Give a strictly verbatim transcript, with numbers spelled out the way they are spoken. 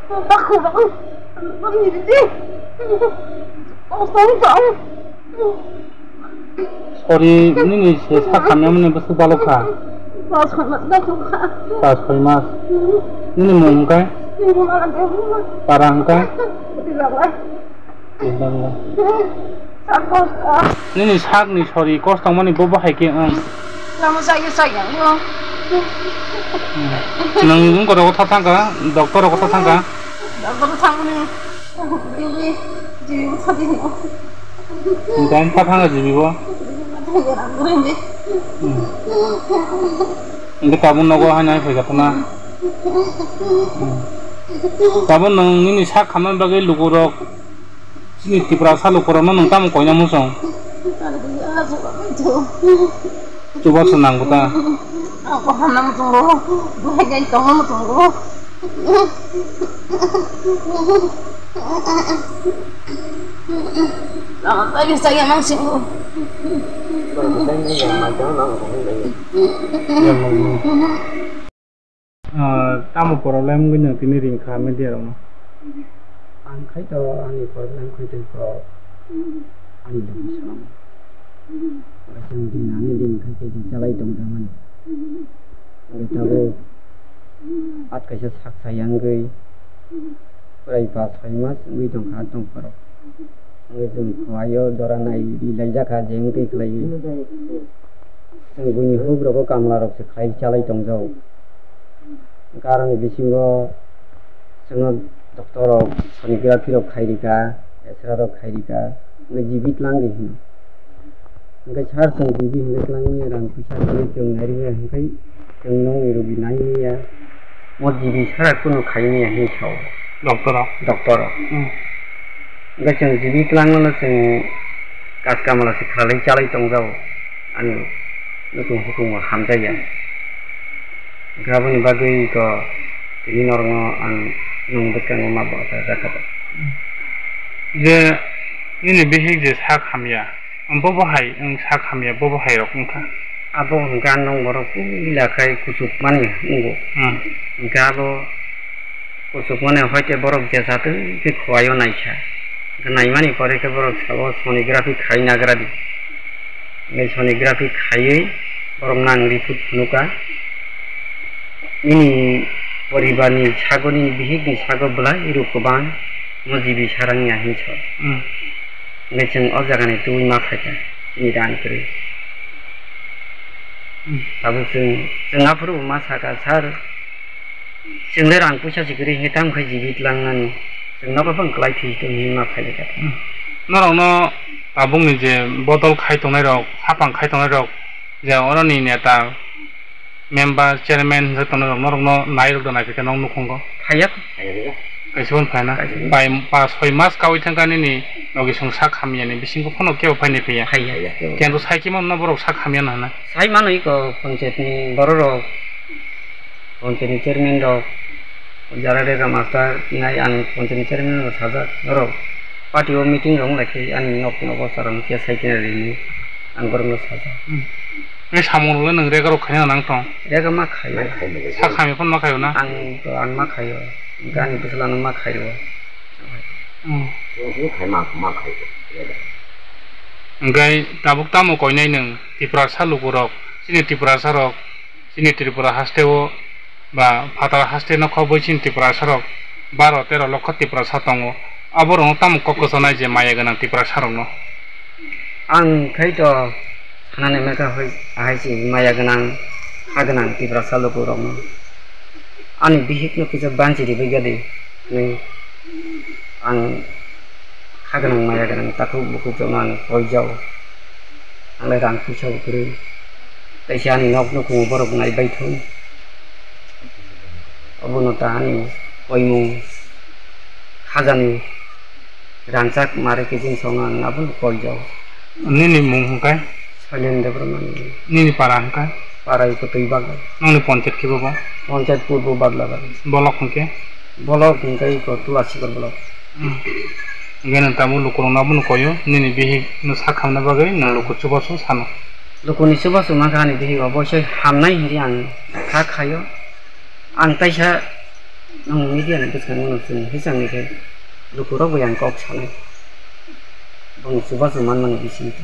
Baku, baku. Sori, nini se sak hamya mani bwswk balok kha? Pas soi mas. Nini mung hwnkhe? Para hwnkhe? Nini sakni sori kos tongmani bo bahai khe wng. Lama saya saya no. Nwng wngkha rogo tha thangkha, doctor rogo tha thangkha. Doctor thangmani. Jibi bo thadi no. Hwnkhe ang tha thangkha jibi bo. Hwnkhe tabuk nogo haino hai phaikha tongna. Tabuk nwng nini sak hamna bagwi lukurok Chini Tiprasa lukurokno nwng tamo koina muchung? Chubachu nangkukha. Ako hamna muchungo, bahai jai tongma muchungo. Lama tadi saya masih. Ah, tamo problem wngwi nwng tini ring kha media rokno? Ang khai to ani problem khai tong kho ani logi song. Chwng din ani din khai khe di chalai tong jamani. Hwnkhe tabuk at kaisa sak sai wngwi prai pas soi mas wngwi tong kha tong phoro. Hwnkhe chwng khlai o jora nai ri lai jak kha je wngwi khlai. Chwng buini huk rogo kamla rok se khlai chalai tong jak. Hwnkhe aroni bisingo chwngno doctor rok sonography rok khai rikha, X-ray rok khai rikha, hwnkhe G B tlang di hino. Hwnkhe sir chwng G B hwnkhe tlangmani rang puisa twi chwng nai rikha, hwnkhe chwng nokni rogi nai manya. Mo G B sara kunu khai manya hinwi sao. Doctor rok? Doctor rok. Hmm. Hwnkhe chwng G B tlangmano chwng kas kamla se khalai chalai tong jak. Ani nukhung hukhungo hamjakya. Hwnkhe aboni bagwi to tini norokno ang nwng bwskango ma bo sa jakha. Je nini bihik je sak hamya, bo bo hai wng sak hamya, bo bo hai rok wngkha. Abo hwnkhe ang nwng borok puila khai kuchukmani wngo. Hmm. Hwnkhe abo kuchukmani hoite borok jesa twi khe khuaio naikha. Hwnkhe naimani pore khe borok sao sonography khai nagra di. Hwnkhe sonography khaiwi borok nang report phunukha. Nini poribarni sago, nini bihikni sago bwlai rw kwbang, mo G B sarang ya hinwi sa. Hmm. Hwnkhe chwng o jagani twiwi ma phaikha, chini rang kwrwi. Hmm. Tabuk chwng, chwng aphuru ma sakha, "Sir, chwng le rang puisa se kwrwi, hwnkhe tamo khe G B tlangnani, chwng nogo phano kwlai thwi tong," hinwi ma phaikha. Hmm. Norokno tabukni je bodol khai tongnai rok, hapang khai tongnai rok, je oroni neta, member, chairman hinjak tongnai rok, norokno nai rok da naiphikha nok nukhungo? Phaiya. Kaisa phano phaina. Kaisa. Bai pa soi mas kaui thangkha nini logi song sak hamyani bisingo phano kebo phainai phiya. Phaiya. Kendo sai khe mano borok sak hamya no hwnna. Sai mano iko panchayat ni borok rok, panchayat ni chairman rok, jara rega master nai ang panchayat ni chairman rok sajak norok. Party o meeting rok wng lai khe ani nok nogo chwrang khe sai khe rini ang borok no sajak. Hmm. Nai samung rok le nwng rega rok khaina nang tong? Rega ma khaio. Sak hamya phano ma khaio na? Ang to ang ma khaio. Hwnkhe ani bwsla no ma khaio. Hmm. Khai ma, ma khaio. Hwnkhe tabuk tamo koinai nwng Tiprasa lukurok, chini Tiprasa rok, chini Tripura haste o ba phatar haste nokha bui chini Tiprasa rok baro tero lokho Tiprasa tongo. Aborokno tamo kok kwchanai je maya gwnang Tiprasa rokno? Ang khai to sanani mekha hoi, ahai se maya gwnang, kha gwnang Tiprasa lukurokno. Ani bihikno kisa banchi ribai gadi, hinwi ang kha gwnang maya gwnang takhuk bukhuk rokno ang koi jao. Ang le rang puisa bo kwrwi. Kaisa ani nok nukhungo borok nai bai thung. Obono ta ani koimung khajani rangchak mare kiching song ang abono koi jao. Nini mung hwnkhe? Sailen Debbarma. Nini para hwnkhe? Para iko twi bagwi. Nongni ponchayat khe bo? Ponchayat Purbo Badlabari. Bolok hwnkhe? Bolok hwnkhe iko Tulasikor bolok. Hmm. Hwnkhe nwng tabuk lukurokno abono koio, nini bihikno sak hamna bagwi nwng luku chubachu sano. Lukuni chubachu mankha ani bihik oboisoi hamnai hinwi ang kha khaio. Ang taisa Ang media ni bwskango no chwng hisang ni khe lukurok bai ang kok sanai. Boni chubachu manmani bisingtwi.